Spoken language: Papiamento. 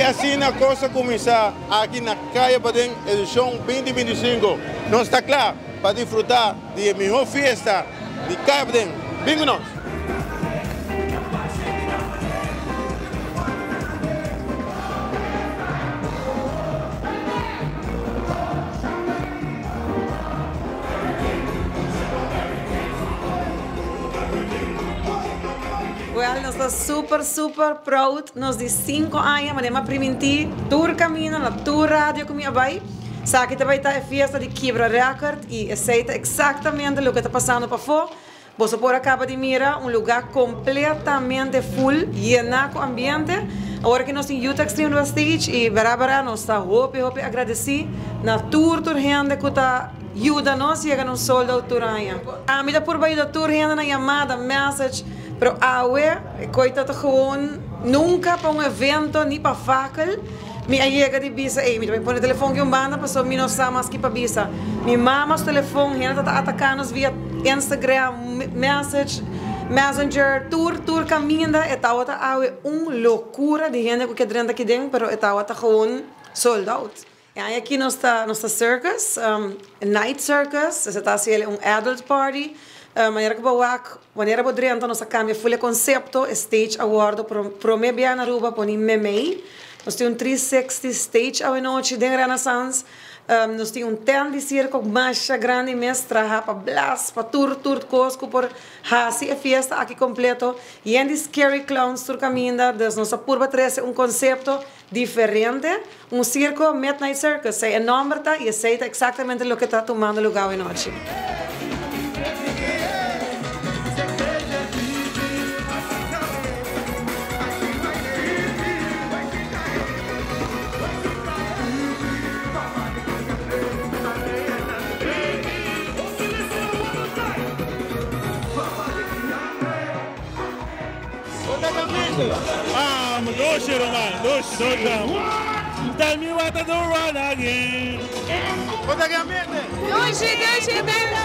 asina kos a kuminsá aki na Kaya Paden edishon 2025. Nos ta kla pa disfrutá di e mihó fiesta di Kaya Paden. Bin ku nos! Well, nos ta super super proud nos di 5 aña, manera mi a primintí tur camino na tur radio cu mi a bay. Esaki ta bay ta e fiesta di kibra record y esey ta exactamente loke ta pasando pafó. Boso por a caba di mira un lugar completamente full, yena cu ambiente. Awor aki nos tin Youth Extreme riba stage y bera bera nos ta hopi hopi agradeci na tur tur hende cu ta yuda nos yega na un sold out tur aña. Ami ta purba yuda tur hende na yamada, message, pero awe e koe ta ta gewoon nunca pa un evento ni pa fakkel mi a yega di bisa ey mi ta bay pone telefon aki un banda pasobra mi no sa mas ki pa bisa. Mi mama su telefon hende ta ta ataka nos via Instagram, message, messenger, tur tur caminda e tawata awe un locura di hende cu ke drenta aki den pero e tawata gewoon sold out. E aña aki nos ta nos ta circus, night circus, esei ta hasi un adult party, manera cu bo wak wanneer bo drenta nos a cambia full e concepto, e stage a wordo prome bia na Aruba poni memey, nos tin un 360 stage awenochi den Renaissance. Nos tin un tent di circo masha grandi mes traha pa blas, pa tur tur cos cu por haci e fiesta aki completo. Yen di scary clowns tur caminda, dus nos a purba trece un concepto diferente, un circo Midnight Circus, esey e nomber ta y esey ta exactamente loke ta tumando lugar awe nochi. Ah, dushi ruman, dushi, dushi. Tell me what to do run again. Bo ta ke ambiente? Dushi, dushi, dushi.